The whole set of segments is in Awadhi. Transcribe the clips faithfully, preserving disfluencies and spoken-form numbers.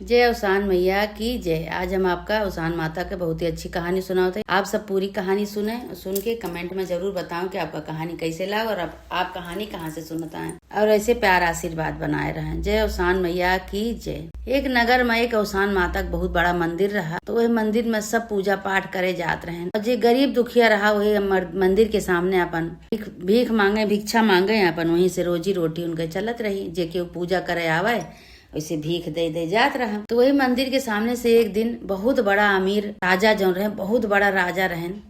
जय अवसान मैया की जय। आज हम आपका अवसान माता के बहुत ही अच्छी कहानी सुनावत है। आप सब पूरी कहानी सुने, सुन के comment में जरूर बताओ कि आपका कहानी कैसे लाग और आप, आप कहानी कहाँ से सुनत आए और ऐसे प्यार आशीर्वाद बनाए रहें। जय अवसान मैया की जय। एक नगर में एक अवसान माता के बहुत बड़ा मंदिर रहा, तो वह मंदिर में सब पूजा पाठ करे जात रहें और जे गरीब दुखिया रहा वही मर-, मंदिर के सामने अपन भीख, भीख मांगे, भिक्षा मांगे, अपन वहीं से रोजी रोटी उनके चलत रही। जे केहू पूजा करे आवे वैसे भीख दे दे जात रहा। तो वही मंदिर के सामने से एक दिन बहुत बड़ा अमीर राजा जौन रहे, बहुत बड़ा राजा रहन,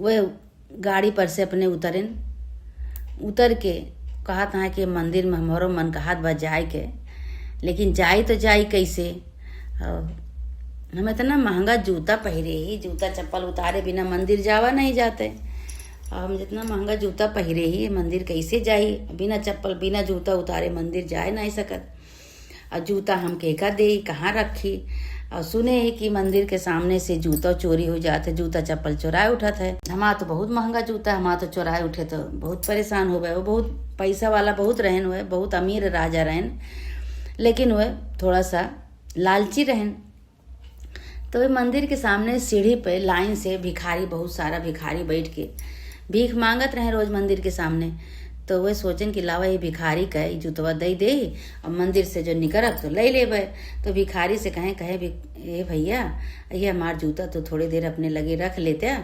वह गाड़ी पर से अपने उतरेन। उतर के कहत हैं कि मंदिर में हमरो मन कहत बा जाए के, लेकिन जाई तो जाई कैसे? और हम इतना महंगा जूता पहिरे ही, जूता चप्पल उतारे बिना मंदिर जावा नहीं जाते। और हम जितना महंगा जूता पहिरे ही, मंदिर कैसे जाई? बिना चप्पल, बिना जूता उतारे मंदिर जाए नहीं सकत। और जूता हम केका देई, कहाँ रखी? और सुने ही कि मंदिर के सामने से जूता चोरी हो जात है, जूता चप्पल चोराए उठत है। हमार तो बहुत महंगा जूता है, हमार तो चोराए उठे तो बहुत परेशान हो गए। वो बहुत पैसा वाला बहुत रहन, हुए बहुत अमीर राजा रहन, लेकिन वह थोड़ा सा लालची रहन। तो वह मंदिर के सामने सीढ़ी पे line से भिखारी, बहुत सारा भिखारी बैठ के भीख मांगत रहे रोज मंदिर के सामने। तो वह सोचन कि लावा ये भिखारी का ई जूतवा दे दे और मंदिर से जो निकरब तो ले लेबे। तो भिखारी से कहे, कहे भी, "ए भैया, ये हमार जूता तो थोड़ी देर अपने लगे रख लेते,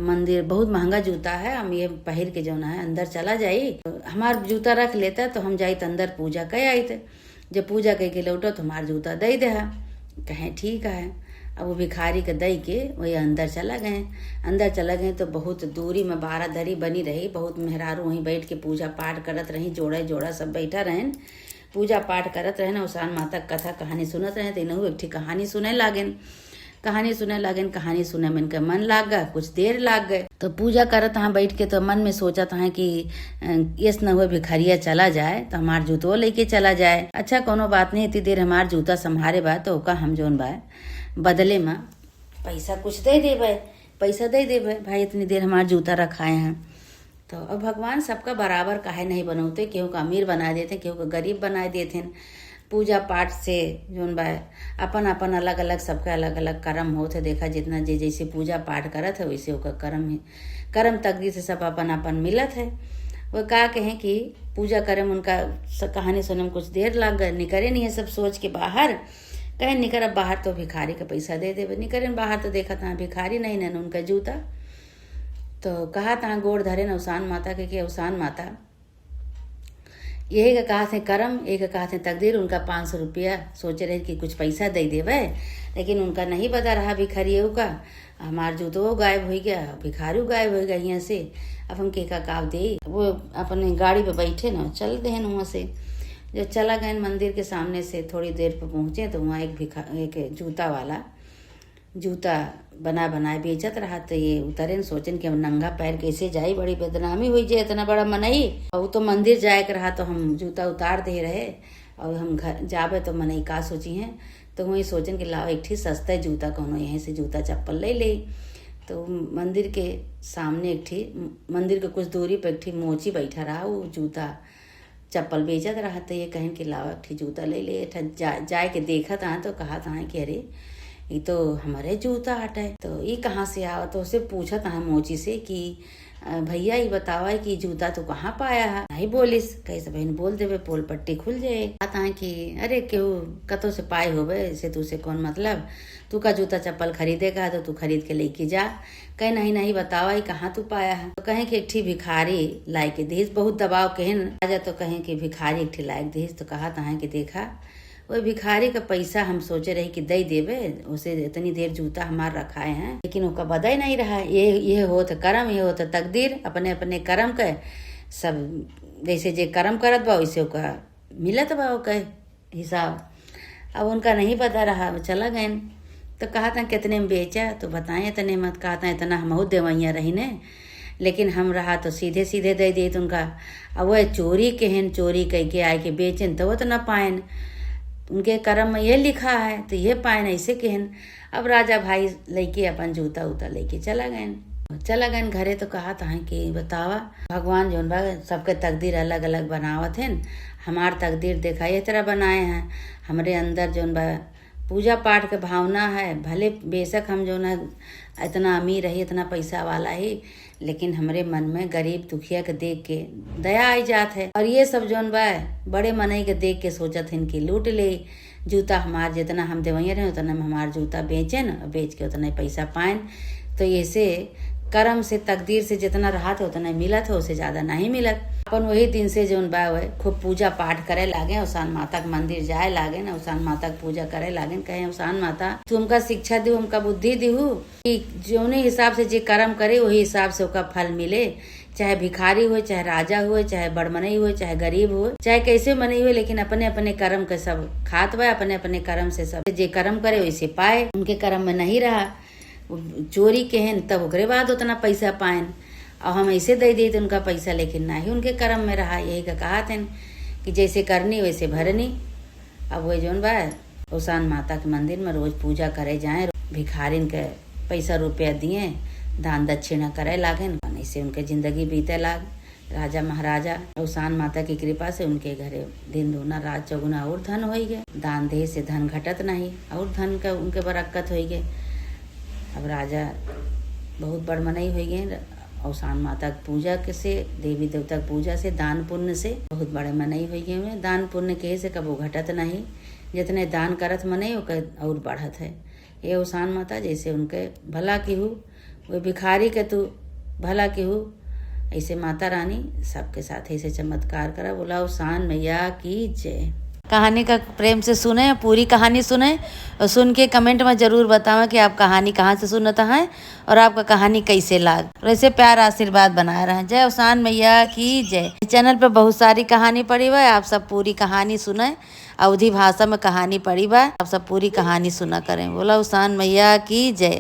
मंदिर बहुत महंगा जूता है, हम ये पहिर के जौन है अंदर चला जाई, हमार जूता रख लेता तो हम जाइत अंदर पूजा कर आइत।" जब पूजा कइके लौटो तो हमार जूता दई देहा। कहे, "ठीक है।" अब वो भिखारी के दई के वही अंदर चला गए। अंदर चला गए तो बहुत दूरी में बारादरी बनी रही, बहुत मेहरारू वहीं बैठ के पूजा पाठ करत रही, जोड़ा जोड़ा सब बैठा रहन, पूजा पाठ करत रहन, अवसान माता के कथा कहानी सुनत रहन। तो इनहू एक ठी कहानी सुने लागेन। कहानी सुने लागेन, कहानी सुने में इनके मन लाग गए, कुछ देर लाग गए। तो पूजा करत हाँ बैठ के, तो मन में सोचत हाँ कि, अ, यस न हो भिखरिया चला जाए, तो हमार जूतवो लेके चला जाए। अच्छा, कोनो बात नहीं, इतनी देर हमार जूता संभारे बा, तो ओका हम जौन बा, बदले में पैसा कुछ दे देबे, पैसा दे देबे, भाई, इतनी देर हमार जूता रखाए हैं। तो अब भगवान सबका बराबर काहे नहीं बनौते, केहू का अमीर बना देते, केहू का गरीब बना देते हैं। पूजा पाठ से जौन बा, अपन अपन अलग अलग, सबका अलग अलग कर्म होत है। देखा, जितना जे जैसे पूजा पाठ करत है, वैसे ओकर कर्म है, कर्म तकदीर से सब अपन अपन मिलत है। वो का कहें कि पूजा करे में उनका स-, कहानी सुने में कुछ देर लाग गए, निकरे नहीं है सब सोच के बाहर। कहे, "निकर अब बाहर तो भिखारी का पैसा दे देबे।" निकरे बाहर तो देखत हाँ भिखारी नहीं, नन उनका जूता। तो कहत हाँ गोड़ धरेन अवसान माता के, कि अवसान माता, यही का कहत हैं करम, यही का कहत हैं तकदीर। उनका पाँच सौ रुपया सोचे रहे कि कुछ पैसा दे देवे, लेकिन उनका नहीं पता रहा भिखारियों का। हमार जूतवो गायब हो गया, भिखारियों गायब हो गया यहाँ से। अब हम केका काव दे? वो अपने गाड़ी पे बैठे ना, चल देहन वहाँ से। जब चला गए मंदिर के सामने से, थोड़ी देर पे पहुँचे तो वहाँ एक भिखा-, एक जूता वाला जूता बना बनाए बेचत रहा। तो ये उतरेन, सोचेन कि अब नंगा पैर कैसे जाई, बड़ी बदनामी हुई जे इतना बड़ा मनई। और वो तो मंदिर जाए के रहा, तो हम जूता उतार दे रहे, और हम घर जाबे तो मनई का सोची हैं। तो वही सोचेन कि लाओ एक ठी सस्ता जूता कौनो यहीं से जूता चप्पल ले ले। तो मंदिर के सामने एक ठी, मंदिर के कुछ दूरी पर एक ठी मोची बैठा रहा, वो जूता चप्पल बेचत रहा। तो ये कहन कि लावा एक ठी जूता ले ले। एक ठा जा, जाए के देखत हाँ तो कहत हाँ कि अरे, ई तो हमरे जूता हटे, तो ई कहाँ से आवत? तो उसे पूछत हाँ मोची से कि, "अ, भैया, ई बतावा कि जूता तू कहाँ पाया है?" नहीं बोलिस, कैसे बहन बोल देवे, पोल पट्टी खुल जाए। कहत हाँ कि अरे, केहू कतो से पाए होबे, से तू से कौन मतलब? तू का जूता चप्पल खरीदे का है तो तू खरीद के लेके जा। कहे, "नहीं, नहीं, बतावा, ई कहाँ तू पाया है?" तो कहे कि एक ठी भिखारी लाए के दिहिस, बहुत दबाव केहन राजा तो कहे कि भिखारी एक ठी लाए के दिहिस। तो कहत हाँ कि देखा, वो भिखारी का पैसा हम सोचे रही कि दे देबे, उसे इतनी देर जूता हमार रखाए हैं, लेकिन ओका बदे नहीं रहा। ये, ये होत करम, ये होत तकदीर, अपने अपने करम के सब, जैसे जे करम करत बा वैसे ओका मिलत बा ओके हिसाब। अब उनका नहीं पता रहा, वो चला गए। तो कहत हैं, "कितने में बेचा?" तो बताए, "इतने में।" कहत हैं, "इतना हमहू देवैया रही ने, लेकिन हम रहा तो सीधे सीधे दे देत उनका।" अब वह चोरी केहन, चोरी कह के आए के बेचेन, तो वो तो ना पाएन। उनके कर्म में ये लिखा है, तो ये पाएन, ऐसे केहन। अब राजा भाई लेके अपन जूता उता लेके चला गए। चला गए घरे तो कहत हैं कि बतावा, भगवान जौन बा सबके तकदीर अलग अलग बनावत हैं। हमार तकदीर देखा ये तरह बनाए हैं, हमरे अंदर जौन बा पूजा पाठ के भावना है। भले बेशक हम जौन है इतना अमीर रही, इतना पैसा वाला ही, लेकिन हमरे मन में गरीब दुखिया के देख के दया आई जात है। और ये सब जौन बा, बड़े मनई के देख के सोचत हन कि लूट ले, जूता हमार, जितना हम देवइया रहे, उतना में हमार जूता बेचेन और बेच के उतना ही पैसा पाएन। तो ऐसे करम से, तकदीर से जितना रहत है, उतना ही मिलत है, उससे ज्यादा नहीं मिलत। अपन वही दिन से जौन बा, वह खूब पूजा पाठ करे लागे, अवसान माता के मंदिर जाए लागे न, अवसान माता के पूजा करे लागे न, कहे, "अवसान माता, तू हमका शिक्षा दिहू, हमका बुद्धि दिहू कि जौने हिसाब से जे करम करे, वही हिसाब से ओका फल मिले।" चाहे भिखारी होए, चाहे राजा होए, चाहे बड़मनई होए, चाहे गरीब होए, चाहे कैसे मनई होए, लेकिन अपने अपने करम के सब खात बा, अपने अपने करम से सब जे करम करे वैसे पाए। उनके करम में नहीं रहा, वो चोरी के हैं, तब ओकरे बाद उतना पैसा पाएन। और हम ऐसे दे दी तो उनका पैसा, लेकिन ना ही उनके करम में रहा। यही का कहा थे कि जैसे करनी वैसे भरनी। अब वही जौन बा, अवसान माता के मंदिर में रोज पूजा करे जाए, भिखारिन के पैसा रुपया दिए, दान दक्षिणा करे लागेन, ऐसे उनके जिंदगी बीते लाग। राजा महाराजा अवसान माता की कृपा से उनके घरे दिन दूना रात चौगुना और धन होई गए। दान दे से धन घटत नहीं, और धन का उनके बरक्कत होई गए। अब राजा बहुत बड़ मनई होई गए। अवसान माता के पूजा के से, देवी देवता के पूजा से, दान पुण्य से बहुत बड़े मनई होई गए हुए। दान पुण्य के से कबो घटत नहीं, जितने दान करत मनई ओकर और बढ़त है। ये अवसान माता जैसे उनके भला किहू, वो भिखारी के तू भला किहू, ऐसे माता रानी सबके साथ ऐसे चमत्कार करा। बोला अवसान मैया की जय। कहानी का प्रेम से सुने, पूरी कहानी सुने और सुन के comment में जरूर बतावें कि आप कहानी कहाँ से सुनत हैं और आपका कहानी कैसे लाग। और ऐसे प्यार आशीर्वाद बनाए रहें। जय अवसान मैया की जय। Channel पे बहुत सारी कहानी पड़ी हुई है, आप सब पूरी कहानी सुने। अवधी भाषा में कहानी पड़ी बा, आप सब पूरी कहानी सुना करें। बोला अवसान मैया की जय।